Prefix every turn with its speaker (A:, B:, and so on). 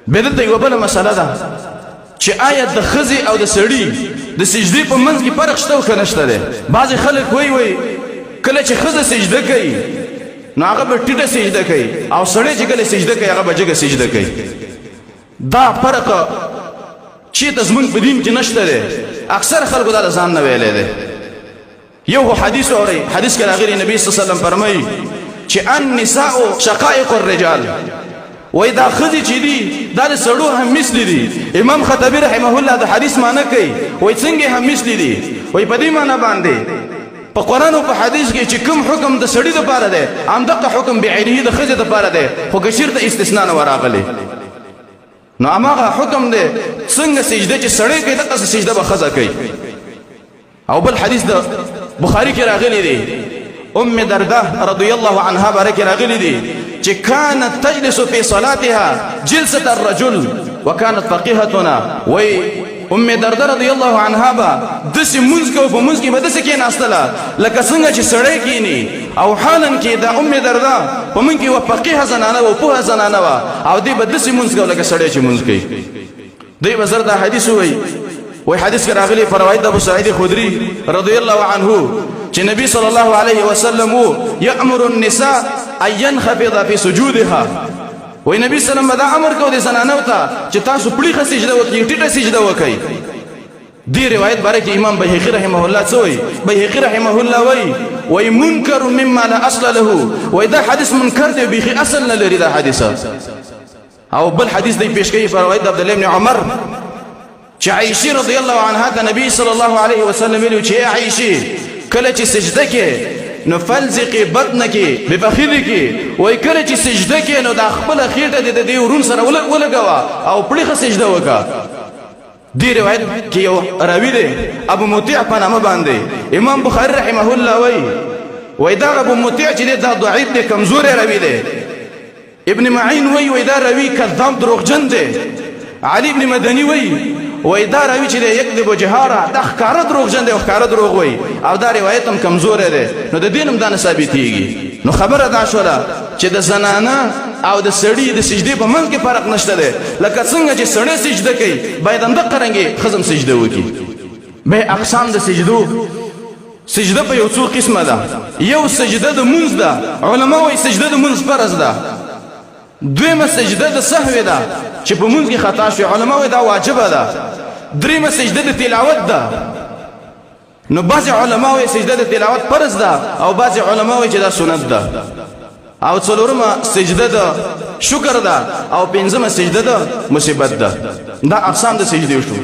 A: بیا دلته یوه بله مسله ده چې آیا د ښځې او د سړي د سجدې په منځ کې فرق شته او که نشته دی؟ بعضې خلک وایي، وایي کله چې ښځه سجده کوي نو هغه به ټیټه سجده کوي او سړی چې کله سجده کوي هغه به جګه سجده کوي. دا فرق چېرته زموږ په دین کې نشته دی. اکثر خلکو دا د ځان نه ویلی دی. یو خو حدیث اورئ، حدیث کې راغلي نبی صلی الله علیه وسلم فرمایي چې النساء شقائق الرجال، وای دا ښځې چې دي دا د سړو هم مثلي دي. امام خطبي رحمه الله د حدیث معنی کوي، وای څنګه هم مثلي دي؟ وای په دې معنی باندې په قرآن او په حدیث کې چې کوم حکم د سړي دپاره دی همدغه حکم بعینه د ښځې دپاره دی، خو که چېرته استثنا نه وه راغلې نو هماغه حکم دی. څنګه سجده چې سړی کوي دقسې سجده به ښځه کوي. او بل حدیث د بخاری کې راغلی دی، ام درده رضی الله عنها باره کې راغلی دی چې كانت تجلس في صلاتها جلسة الرجل وكانت فقيهتنا. وای ام درده رضی الله عنها به داسې مونځ کوو، په مونځ کې به داسې کېناستله لکه څنګه چې سړی کینی، او حالا کې دا ام درده په مونږ کې یوه فقیهه زنانه وه، پوهه زنانه وه، او دې به داسې مونځ کوو لکه سړی چې مونځ کوي. دوی به زر دا حدیث ووایي. وای حدیث کې راغلی پر روایت ابو سعید خدری رضی الله عنه چې نبی صلی الله علیه وسلم وو یامر النساء ان ينخفض في سجودها. وای نبی صلی الله علیه وسلم دا امر کو دي زنانو ته چې تاسو پړیخه سجده وکړئ، ټیټه سجده وکړئ. دی روایت باره کې امام بهقي رحمه الله څه وایي؟ بهقي رحمه الله وایي، وایي منکر مما لا اصل له، وایي دا حدیث منکر دی، بیخي اصل نه لري دا حدیث. او بل حدیث دی پیش کوي پر روایت د عبد الله بن عمر چې عائشې رضی الله عنها ته نبی صلی الله علیه وسلم ویلو چې عائشې کله چې سجده کې نو فلزقي بطنک بفخذک، وای کله چې سجده کې نو دا خپل خېټه دې د دې ورون سره ولګوه او پړیخه سجده وکړه. دی روایت کې یو راوی دی ابو مطیع په نامه باندې، امام بخاری رحمه الله وای، وای دا ابو مطیع چې دا ضعیف دی، کمزوری راوی دی. ابن معین وای، وای دا راوی کذاب دروغجن دی. علی ابن مدنی وای، وای دا راوی چې یکذب جهارا، دا ښکاره دروغجن دی او ښکاره دروغ وای، او دا روایت هم کمزوری دی، نو د دین هم دا نه ثابتېږي. نو خبره دا شوله چې د زنانه او د سړي د سجدې په منځ کې فرق نشته دی، لکه څنګه چې سړی سجده کوي باید همدقه رنګې ښځه هم سجده وکړي. به اقسام د سجدو، سجده په یو څو قسمه ده. یو سجده د مونځ ده، علما وایي سجده د مونځ فرض ده. دویمه سجده د سهوې ده چې په مونځ کې خطا شوې، علما وایي دا واجبه ده. دریمه سجده د تلاوت ده، نو بعضې علما وایي سجده د تلاوت فرض ده او بعضې علما وایي چې دا سنت ده. او څلورمه سجده د شکر ده او پنځمه سجده د مصیبت ده. دا اقسام د سجدې شو.